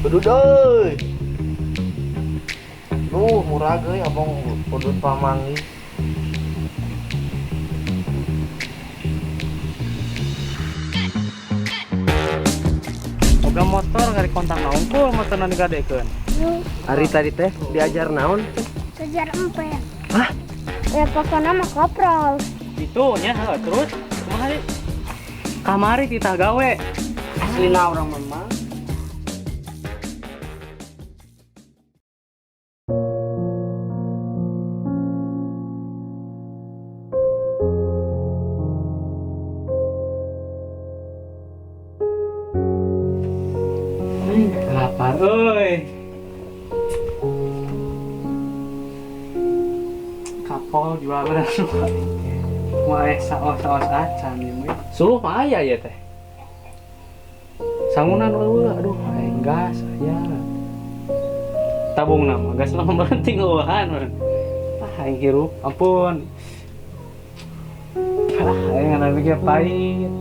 Udud euy. Duh, murah euy abong udud pamanggih. Boga motor kari kontak naon kul motor nanti gadekeun. Ari tadi teh diajar naon? Kejar empe. Hah? Ya pokoknya mah koprol. Itu nya heuh, terus kumaha deui? Kamari titah gawe. Aslina urang mah. Lapar euy. Kapol jual bener Mau saos-saos acan ieu mah. Suluh mah aya ieu teh. Sangunan eueuh, aduh aing gas aya. Tabungna mah gas lama berhenti ngeueuhan. Ah aing hirup, ampun. Ah aing ngarana ge pahit.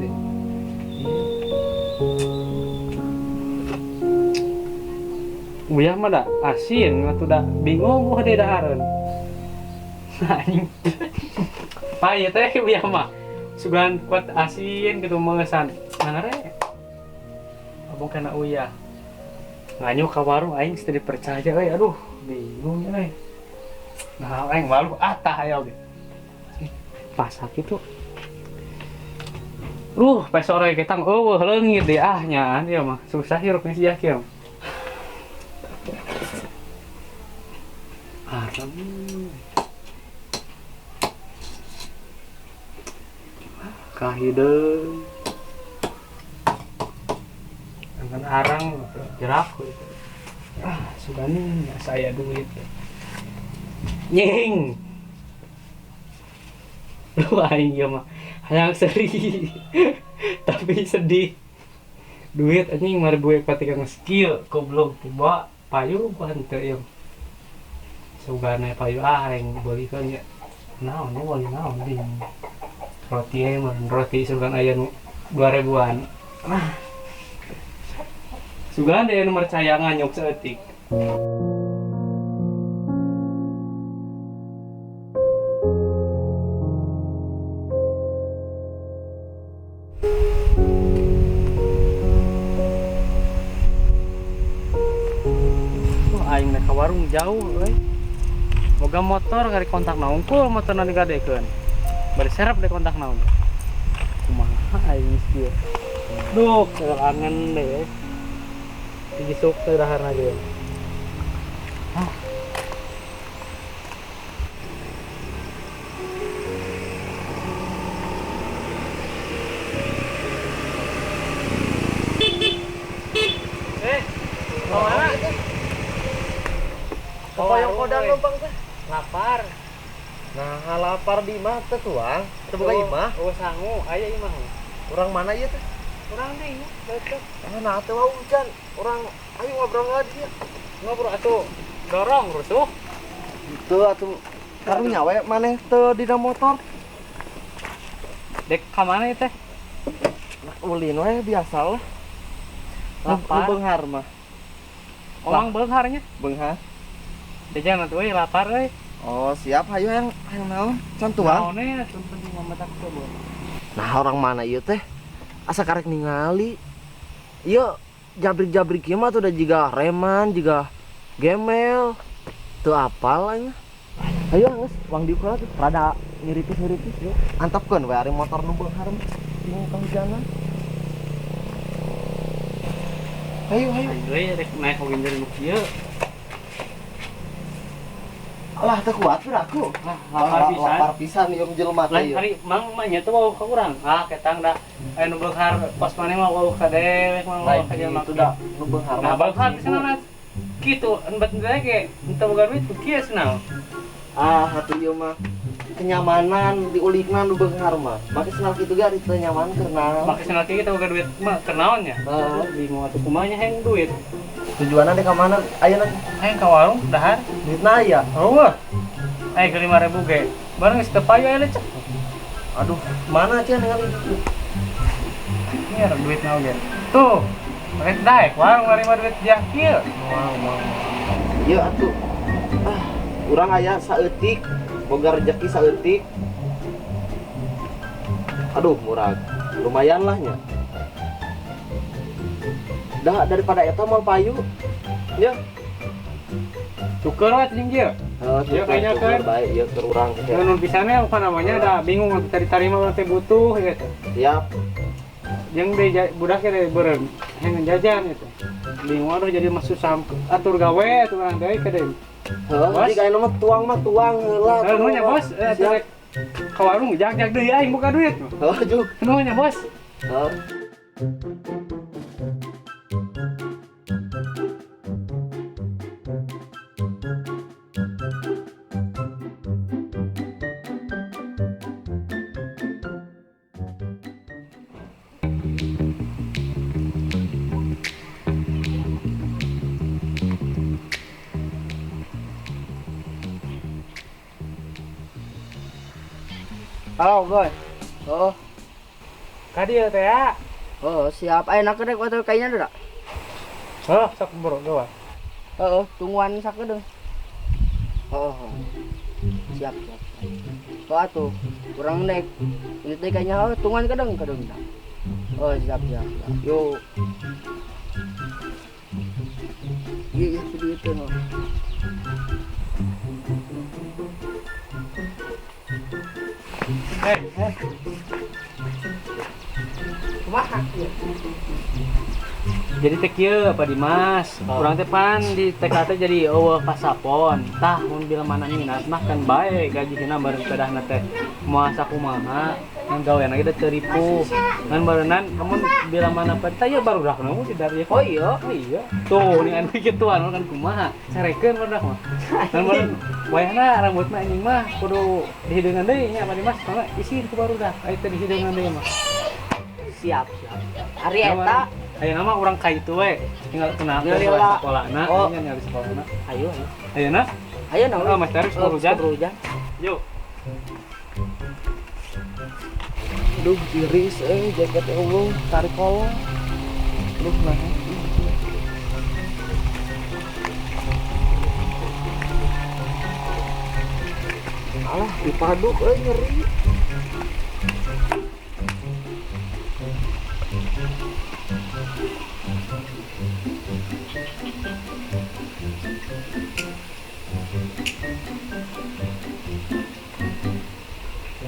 Uyah mah da asin atuh da bingung wah deui dahareun. Anjing. Pahit teh uyah mah. Sugan kuat asin gitu mengesan. Mana re? Abong kena uyah. Nganyuk ka warung aing teu dipercaya euy, aduh bingung euy. Nah aing malu atah aya oge. Pasak kitu. Duh, sore ketang eueuh leungit deui ah nyaan ieu mah. Susah hirup nya sia kieu. Arem. Kahideung. Dengan arang jerak gitu. Ah, sugani saya duit. Nying. Lu aing ieu mah hayang seri. Tapi sedih. Duit anjing mari gue ketika nge-skill goblok tiba payu gua henteu ieu. Sugana payu ah aing beulikeun nya. Naon nu beuli naon ding. Roti mah roti sugan aya nu 2000-an. Ah. Sugan deh nu percaya nganyuk saeutik. Wah, aing nek ka warung jauh euy. Boga motor kari kontak naon kul motor nanti gadekeun. Bari serep deh kontak naon. Kumaha aing geus kieu. Duh, keangen deh. Digisuk teh daharna ge. Ah. Mau mana? Hoyong kodan numpang teh. Lapar. Nah, lapar di imah teh tuang. Teu boga imah. Oh, sangu, aya imah. Urang mana ieu teh? Urang deui ieu, deukeut. Ah, nah teu hujan. Urang ayo ngobrol lagi ya. Ngobrol atuh. Dorong rusuh. Teu atuh karunya we maneh teu dina motor. Dek ka mana ieu teh? Nah, ulin we biasa lah. Lapar. Nu beunghar mah. Omang beungharnya? Beunghar. Jajan atuh euy lapar euy. Oh, siap hayu hayang hayang naon? Can tuang. Naon nya penting mah tak coba. Nah, orang mana ieu teh? Asa karek ningali. Ieu jabrik-jabrik ieu mah tuh udah jiga reman, jiga gemel. Teu apal nya. Hayu geus, wang diuk lah tuh. Rada ngiripis-ngiripis yeuh. Antepkeun we ari motor nu beunghar mah. Bingung kahujanan. Hayu hayu. Hayu rek naik oge nu kieu. Alah teu kuat aku. Ah, lapar pisan. Lapar pisan ieu jelema teh Lain hari mang mah nya teh wau ka urang. Ah, ketang da aya nu beunghar pos maneh mah wau ka dewek mah wau ka jelema itu da nu beunghar. Nah, beunghar pisan mah kitu enbat teh ge henteu boga duit kieu cenah. Ah, hatuh ieu mah kenyamanan diulikna nu beunghar mah. Make senal kitu ge ari teu nyaman keur naon. Make senal kitu boga duit mah keur naon nya? Heeh. Bingung atuh kumaha nya hayang duit. Tujuanna dek ka mana? Ayeuna hayang ka warung dahar. Duitna aya. Eueuh. Aya ke 5.000 ge. Bareng geus teu payu aya cek. Aduh, mana cenah ningali duit? Nyer duitna oge. Tuh, Mana daek warung narima duit dia kieu. Moal moal. Ieu atuh. Ah, urang aya saeutik, boga rejeki saeutik. Aduh, murag. Lumayan lah nya. Dah daripada eta moal payu. Ya. Tuker we jeung ieu. Heeh, Iya, kayaknya tuker kan. bae ieu keur urang teh. Nun pisannya apa namanya dah bingung tadi tarima urang teh butuh gitu. Siap. Jeung deui budak teh beureum hayang jajan gitu. Bingung aduh jadi mah susah atur gawe atuh urang teh ke deui. Heeh, Bos. jadi kayakna mah tuang heula. Heeh, nuhun nya bos, atuh rek ka warung jag-jag deui aing boga duit. Heeh, juk. Nuhun nya bos. Heeh. Halo, Boy. Oh, Ka dieu teh ya. oh, siap. Ayo nak rek waktu kayaknya dah. Heuh, sok bro gawa. Oh, tungguan sakedeung. Oh, oh. Siap, siap. Oh, atuh. Kurang nek. Ini teh kayaknya oh, tungguan kedeng kedeng dah. Oh, siap, siap, siap. Yo. Iya, iya, video itu no. Eh, Kumaha ieu? Jadi teh kieu apa Dimas? Urang teh pan di TK teh jadi eueuh pasapon. Tah mun bila mana minat mah kan bae gajihna bareng pedahna teh. Moal sakumaha ngan gaweana ge teu ripuh. Ngan barenan lamun bila mana pan tah ieu barudak nu di dari. Oh iya. Oh iya. Tuh nih anu kituan kan kumaha? Carekeun barudak mah. Ngan bareng wayahna rambutna anjing mah kudu dihideungan deui nya Pak Dimas soalna isin ku barudak aya teh dihideungan deui mah. Siap, siap. Ari eta Ayeuna mah urang ka itu we, tinggal kenal ke Nyari lah. sekolahna, Oh. nya nyari sekolahna. Ayo, ayo. Ayeuna? Ayo nah. Oh, Mas Tarik, Oh, hujan. hujan. Yuk. Aduh, iris jaket eueuh tarik kolong. Aduh, nah. Alah, dipaduk euy nyeri.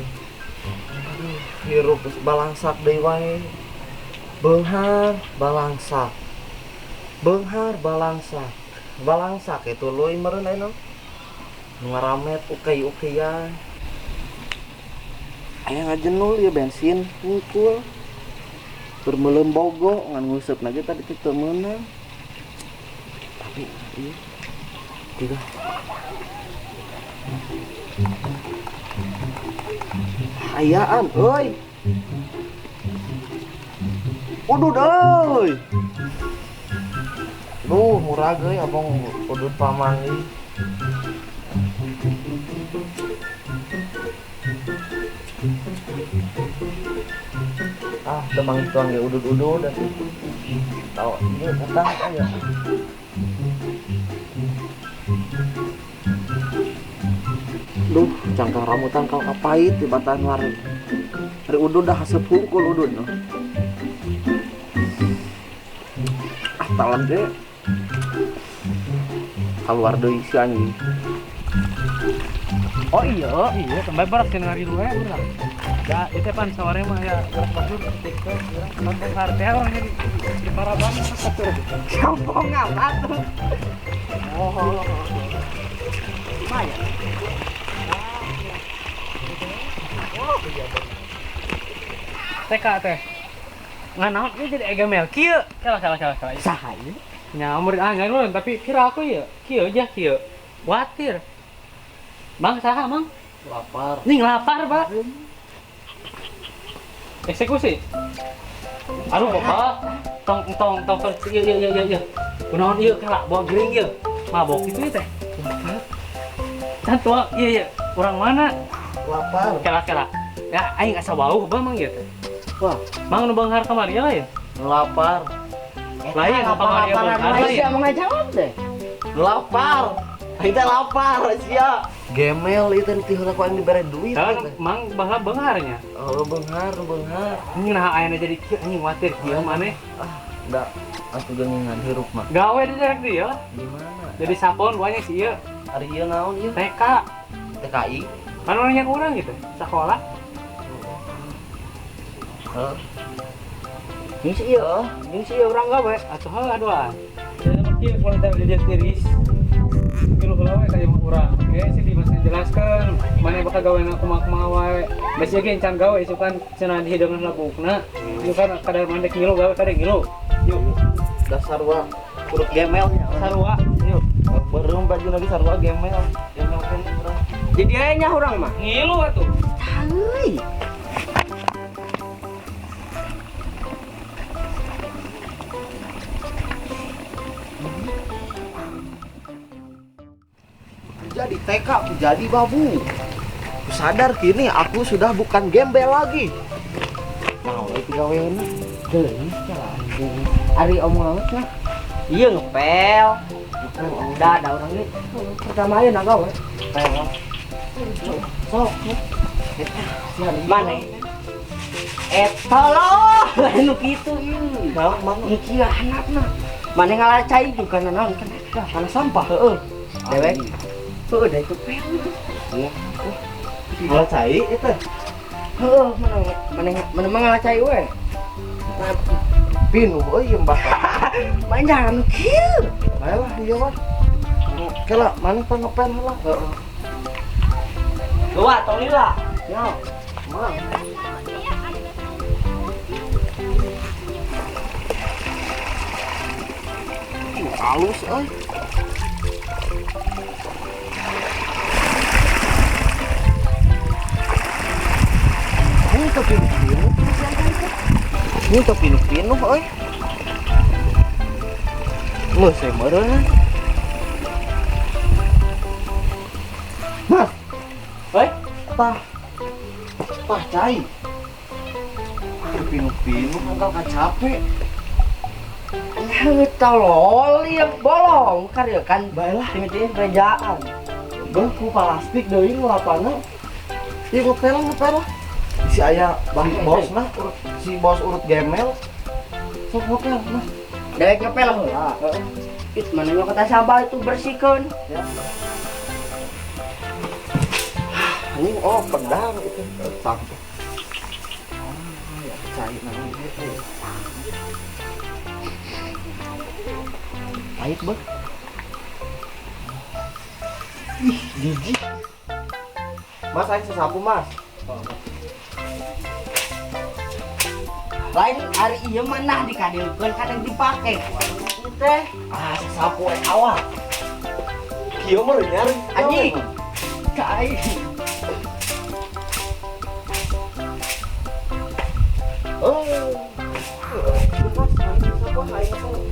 Aduh, hirup geus balangsak deui wae. Beunghar balangsak. Beunghar balangsak. Balangsak itu leuy meureun ayeuna. Nu ngaramet ukey-ukeyan. Aya ngajenul ieu bensin hungkul. Keur meuleum bogo ngan nguseupna ge tadi teh teu meunang. Tapi ieu tiga. Ayaan euy. Udud euy. Duh, murah euy abong udud pamangi. Ah, teu manggih tuang ge udud-udud atuh. Tahu ieu utang aya. Duh, cangkang rambutan kau kapait di batan wari. Ari udud dah haseup hungkul udud noh. Ah, talan ge. Kaluar deui si anjing. Oh iya, iya, sampai barak sih ngari dulu ya, udah. Ya, itu pan sore mah ya gerak baju ke TikTok, gerak nonton harte orang jadi di parah banget tuh. Kampung apa tuh? Oh, lumayan. TK teh. Nggak naon ieu jadi ega mel kieu. Salah salah salah salah. Saha ieu? Nya murid ah nya tapi kira aku ieu. Kieu aja kieu. Watir. Bang saha, Mang? Lapar. Nih lapar, Pak. Eksekusi. Aduh, Bapak. Tong tong tong tong ieu ieu ieu ieu. Kunaon ieu kalah bawa gering ieu. Mabok itu teh. Can tua, iya iya. Orang mana? Lapar. Kela kela. Ya aing asa bau bah mang ieu teh. Wah, Mang nu beunghar kamari lain. lapar. Lain apa dia Lain sia mau ngajawab deh. Lapar. Aing teh lapar sia. Gemel ieu teh ti heula ku aing dibere duit. Mang baheula beunghar nya. Oh, beunghar, beunghar. Anjing nah ayeuna jadi kieu anjing watir kieu maneh. Ah, da atuh geuningan hirup mah. Gawe di direk dia. Di mana? Jadi sapon banyak sih ieu. Ari ieu naon ieu? TK. TKI. Kan orang yang urang gitu, sekolah. Heeh. Jeung si ieu, jeung si ieu urang gawe. Atuh heuh aduan. Jadi mah kieu urang teh jadi tiris. Kilu heula we ka imah urang. Oke, sih dimasih jelaskeun mana bakal gawe na kumaha-kumaha wae. Basi ge encan gawe isukan cenah dihideungan labukna. Ieu kan kadar mandek ngilu gawe kadang ngilu. Yuk, dasar wa urut gemelnya. Sarua, yuk. Beureum baju lagi sarua gemel. Gemel kan urang. Jadi aya nya urang mah. Ngilu atuh. Teuy. Jadi TK, jadi babu. Sadar kini aku sudah bukan gembel lagi. Nah, itu gawean. Geuning anjing. Ari omongan mah. Ieu ngepel. Udah ada orang ini pertama aja nak gawe. Ngepel. Sok. Mana? Tolong, nu kitu ieu. Mang, mang. Nu kieu anakna. Mana ngalah cai juga naon kan eta kana sampah. Heeh. Dewek. Heeh, da itu pel. Iya. Ngalah cai eta. Heeh, mana mana mana mah ngalah cai we. Pinuh euy mbah. Manjang nu kieu. Bae lah ieu mah. Kela mana pan ngepel heula. Heeh. Luar tong lila. Ya. Mang. Halus euy. Ini teu pinuh-pinuh. Ini teu pinuh-pinuh euy. Geus we meureun. Mas. Hoi, tah. Tah cai. Teu pinuh-pinuh angkal kacape. Tolol ya bolong karya kan baiklah ini kerjaan bengku plastik deui ngelapana ieu ngepel ngepel lah si aya bang bos lah urut si bos urut gemel sok ngepel mas dewek ngepel heula heeh it mana nyokot sampah itu bersihkeun ya anjing oh pedang itu sampah ya cai naon ieu pahit bang. Ih, jijik. Mas, aing sesapu, Mas. Lain hari ieu mah nah dikadilkeun kadang dipake. Ieu teh ah sesapu we awal. Kieu mah nyari anjing. Ka aing. Oh. Mas, aing sapu aing teh.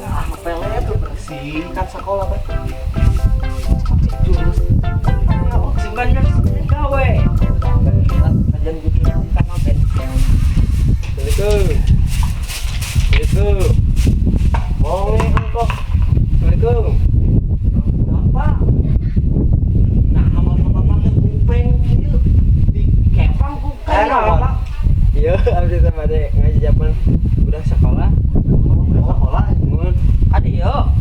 Ah, ngepelnya tuh bersih kan sekolah teh. Jurus. Simpan gawe. Kajian gitu sama ben. Assalamualaikum. Assalamualaikum. Boleh engkau. Assalamualaikum. Apa? Nah, sama bapak teh kupeng ieu di kepang ku kan apa? Iya, abdi teh bade ngajapan udah sekolah. Sekolah. Mun Adi yo.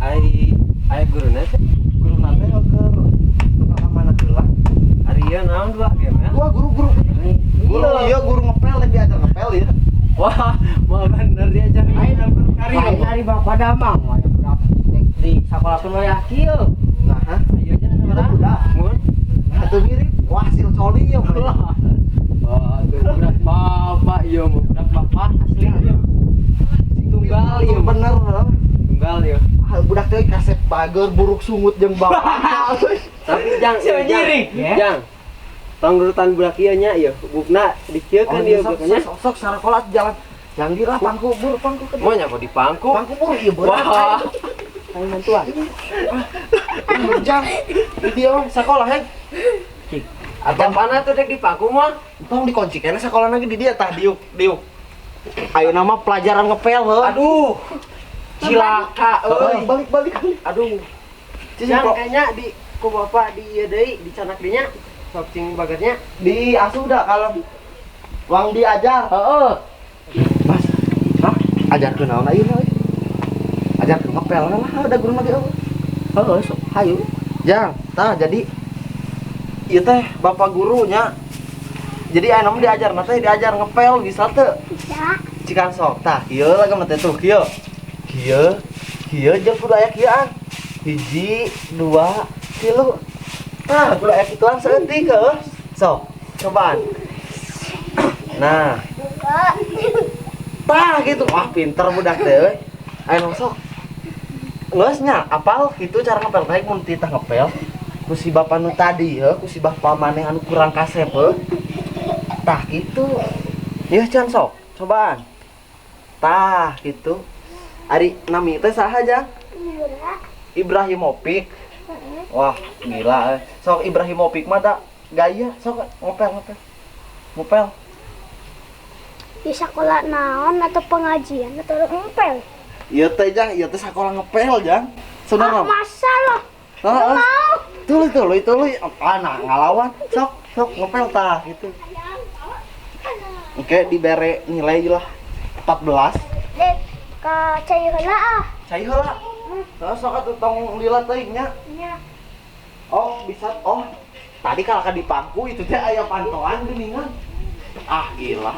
Ai ai guruna teh. Guruna teh keur tukang mana heula. Ari ieu naon dua game ya? Gua guru-guru. Guru ieu guru ngepel lagi diajar ngepel ya. Wah, mau bener diajar Aing kari. Ari bapak damang aya budak di sakola pun aya kieu. Nah, hah? Ieu nya Kita budak. Mun Nah, tuh mirip. Wah, hasil coli ya. Wah, tuh budak bapak ieu mah budak bapak asli ieu. Tunggal ieu bener. Tunggal ieu. Ah, budak teh kasep bager buruk sungut jeung bapak. Tapi jang jang. Tong urutan budak ieu nya ieu, bukna dikieukeun ieu bukna. Sok sarakola jalan. Janggir lah pangku bur pangku ke. Mau nya kok di pangku. Pangku bur ieu berat. Wah. Aing bantuan. Jang. Di dia mah sakola heng. Atau mana tuh dek di pangku mah? Tong dikunci kene sakola lagi di dia tah diuk diuk. Ayeuna mah pelajaran ngepel heuh. Aduh. Cilaka euy. Balik balik. Aduh. Cicing Yang kok kayaknya di ku bapak di ieu deui, di canak dinya. Sok cing bagernya. di asuh da kalau wang diajar. Heeh. Mas, hah? Ajarkeun naon ayeuna euy? Ajarkeun ngepel lah, ada guru lagi euy. Heeh, sok hayu. Jang, tah jadi ieu teh bapak gurunya. Jadi ayeuna mah diajar na teh diajar ngepel bisa teu? Bisa. Cikan sok tah kieu lagi mah teh tuh kieu. Kieu, kieu jeung kudu aya kieuan. Hiji, dua, tilu. Tah, kudu aya kituan saeutik heuh. Sok, cobaan. Nah, Dua. tah gitu. Wah, pinter budak teh euy. Ayo sok. Geus nya, apal kitu cara ngepel teh mun titah ngepel. Ku si bapa nu tadi heuh, ku si bapa maneh anu kurang kasep heuh. Tah kitu. Yeuh can sok, cobaan. Tah kitu. Ari nami teh saha jang? Yura. Ibrahimovic. Wah, gila. Sok Ibrahimovic mah da gaya, sok ngepel ngepel. Ngepel. Di sekolah naon atau pengajian atau ngepel? Ieu teh jang, ieu teh sakola ngepel jang. Ah, Saudara. masa loh. Heeh. Mau. Tuluy tuluy tuluy, apa nah ngalawan. Sok sok ngepel tah gitu. Oke, dibere nilai lah 14. Dek, ke cai heula ah. Cai heula. Heeh, sok atuh tong lila teuing nya. Nya. Oh, bisa. Oh, tadi kalau di pangku itu teh aya pantoan geuningan. Ah, gila.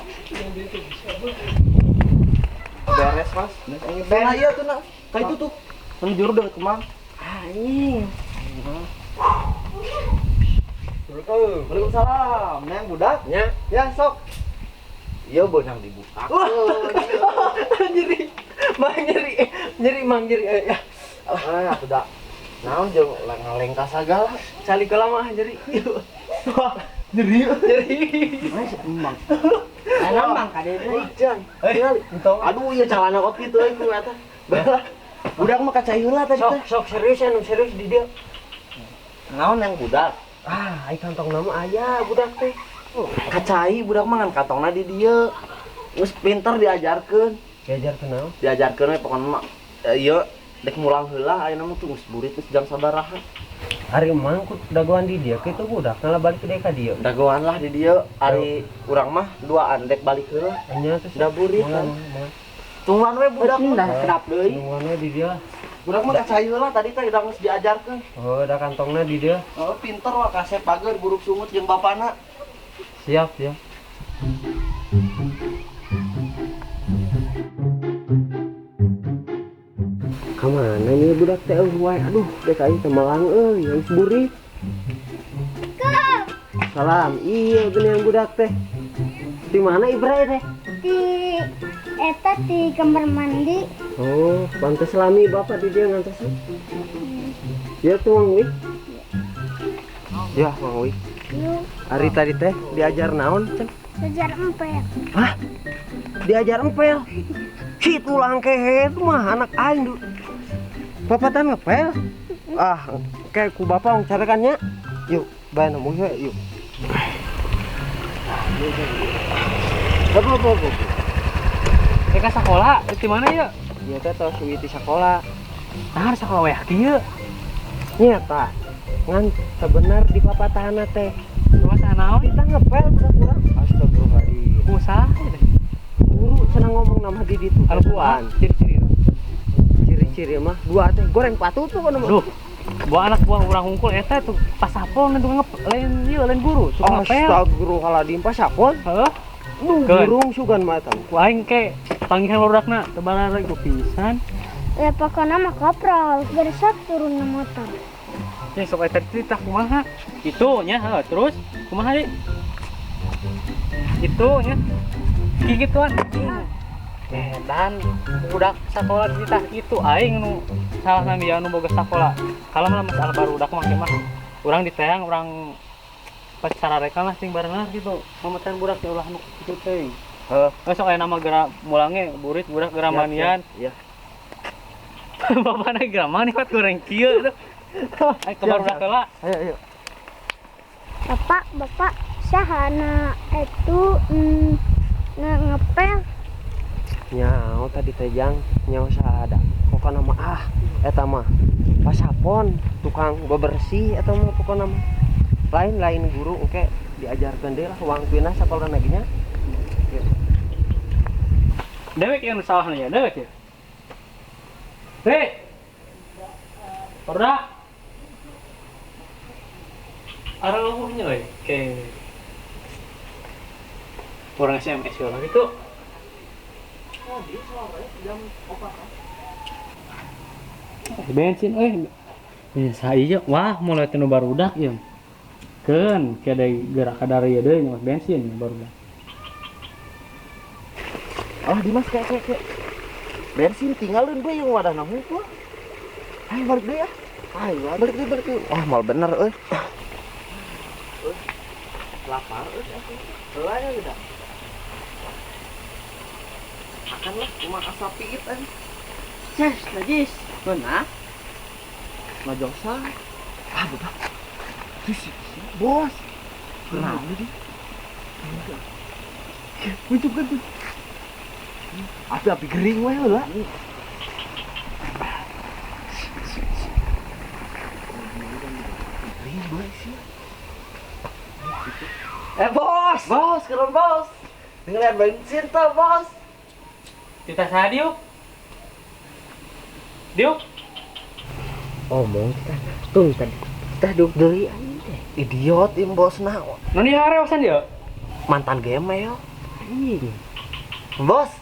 Beres, Mas. Nah, iya tuh, nak. Kayak itu tuh. Kan juru udah kemang. Anjing. Waalaikumsalam. Neng budak. Nya. Ya, sok. Iya, bonang dibuka. Nyeri. Mang nyeri. Nyeri mang nyeri. Ya. Ah, aku dah. Naon jeung ngalengka sagala. Cali keula mah nyeri. Wah, nyeri. Nyeri. Mas, emang. Enak mang kade deui. Jang. Aduh, iya calana kot kitu euy ku eta. Balah. Budak mah kacai heula tadi Sok teh. sok serius anu serius di dieu. Naon yang budak? Ah, ai kantong nama aya budak teh. Kacai budak mah ngan kantongna di dieu. Geus pinter diajarkeun. Diajar teh naon? Diajarkeun we pokona mah ieu dek mulang heula ayeuna mah tuh geus burit geus jam sabaraha. Ari emang ku dagoan di dieu kitu budak ngalah balik deui ka dieu. Dagoan lah di dieu ari urang mah duaan dek balik heula. Nya teh Da burit kan. Tungguan we budak mah. Kedap deui. Tungguan we di dieu. Budak mah kacai heula tadi teh udah geus diajarkeun. Oh, da kantongna di dieu. Oh, pinter wah kasep pager buruk sungut jeung bapana. Siap, siap. Kamana nih budak teh euy wae. Aduh, dek aing teh melang euy, geus burit. Salam. Iya geuning budak teh. Di mana Ibra teh? Di eta di kamar mandi. Oh, pantes lami bapak di dia ngantos. Ya tuh Mang Wi. Ya, Mang Wi. Yuk, Ari tadi teh diajar naon, Cen? kejar empel. Hah? Diajar empel? Kitu langkehe mah anak aing du. Papatan ngepel? Ah, kayak ku bapak ong carekannya. Yuk, bae nemu we, yuk. Apa apa apa. Ka sekolah, di mana ya? Ieu teh tos witi sakola. Nah, sekolah weh kieu. Nya tah. Ngan sebenar di papatahana teh. Masa naon? Kita ngepel budak urang. Astagfirullahaladzim. Usaha teh. Guru cenah ngomong nama di ditu. Anu Buan. Ciri-ciri. Ciri-ciri mah dua teh goreng patut tuh kono mah. Duh, buah anak buah urang hungkul eta tuh pasapon itu ngep lain ieu lain guru, suka ngepel. Astagfirullahaladzim pasapon. Heeh. Duh, Keun. burung sugan mah eta. Ku aing ke panggihan barodakna teu bararek ku pisan. Ya pokoknya mah koprol. Besok turun motor. Ya sok eta cerita kumaha? Itu nya heuh, terus kumaha deui? Itu nya. Kikituan. Dan budak sekolah cerita itu aing nu salah nami anu boga sekolah. Kalau mah masalah barudak mah mah urang diteang urang pacara reka lah sing bareng lah gitu. Mametan budak teh ulah nu kitu teh. Heeh. Besok aya nama geura mulange burit budak geura manian. Iya. Bapana geura mani pat goreng kieu tuh. Ayo ke barudak heula. Ayo ayo. Bapak, bapak, sahana itu ngepel. Nyaho tadi teh jang nyaho sada. Pokona mah ah eta mah pasapon tukang bebersih eta mah pokona mah. Lain-lain guru engke diajarkeun deui lah wangtuina sakola lagi nya. Dewek yang salah nya, dewek ya. Hei. Ora. Areuhnya euy, ke. Orang SMS ya lah gitu. Oh, dia soalnya jam 4. Bensin euy. Saya wah mulai teu barudak ieu. Keun kieu deui gerak kadar ieu deui nyawas bensin barudak. Ah, Dimas kayak bensin tinggalin gue yang wadahna hungkul. Ayo balik deui ah. Ayo balik deui. Wah, mal bener euy. Lapar euy aku. Heula nya udah. Makan lah, cuma asap piit aja. Ces, najis. Mana? Ngajosan. Ah, budak. Terus, bos. Kenapa dia? Muncul kan tuh. Api-api gering weh lah. Gering banget sih. Bos, bos, keren bos. Ngeliat bensin tuh bos. Kita saha diuk? Diuk. Omong kita tuh tadi. Kita duk deui anjing teh. Idiot im bosna. Nu dihareosan dia? Mantan gemel. Anjing. Bos.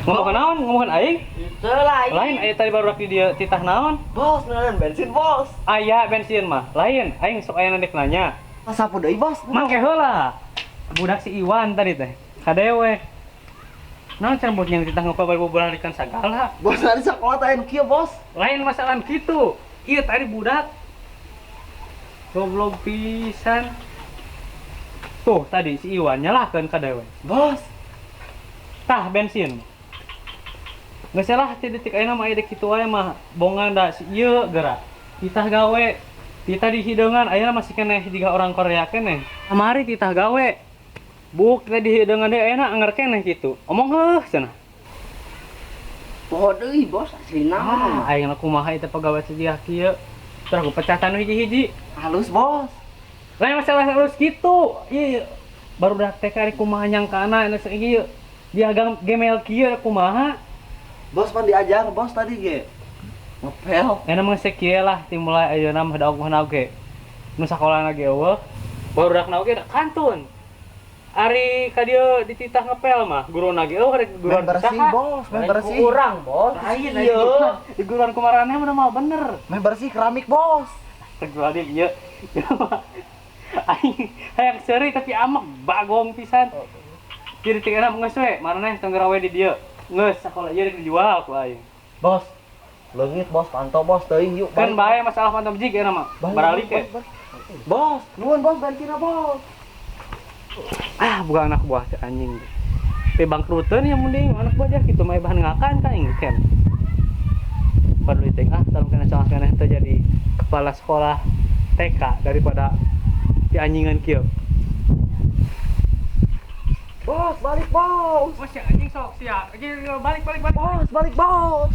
Ngomong naon? Ngomong aing? Teu lain. Lain aya tadi baru di dia titah naon? Bos, ngalian bensin, bos. Aya bensin mah. Lain, aing sok aya dek nanya. Sapu deui, bos. Mangke heula. Budak si Iwan tadi teh. Kadewek. Naon cenah bos yang titah ngepel bari sagala. Bos tadi sakola teh anu kieu, bos. Lain masalah kitu. Ieu tadi budak goblok pisan. Tuh tadi si Iwan nyalahkeun ka dewek. Bos. Tah bensin. Geus lah ti detik ayeuna mah aya deuk kitu wae mah bongan da si ieu geura. Titah gawe, titah di hideungan ayeuna masih keneh jiga orang Korea keneh. Kamari titah gawe. Buk teh di hideungan deui ayeuna anger keneh kitu. Omong heuh cenah. Poho deui bos aslina. Ah, aing kumaha ieu teh pagawe sejiah kieu. Terus aku pecah tanu hiji-hiji. Halus, bos. Lain masalah halus kitu. Ieu baru dak teh ari kumaha nyangkana ieu. Dia gemel kieu kumaha. Bos pan diajar bos tadi ge. Ngepel. Enak mah kieu lah timulai ayeuna mah daog mah oge. Nu sakolana ge eueuh. Barudakna oge kantun. Ari ka dieu dititah ngepel mah guruna ge eueuh rek guruan bersih bos, main bersih. Urang bos. Lain ieu. Di guruan kumaraneh mah mah bener. Main bersih keramik bos. Kecuali ieu. Aing hayang seuri tapi amek bagong pisan. Jadi tinggal geus we, maraneh tong gerawe di dieu. Geus sakola ieu rek dijual ku aing. Bos. Leungit bos, panto bos teuing yuk. Kan bae masalah panto jig euna mah. Baralik ke. Bos, nuhun bos bensinna bos. Ah, bukan anak buah si anjing. Tapi bangkruteun ya mending anak buah aja gitu mah bahan ngakan ka aing ken. Perlu teh ah, tolong kena soal kena teh jadi kepala sekolah TK daripada di anjingan kieu. Bos, balik bos. Bos ya anjing sok sia. Balik balik balik. Bos, balik bos.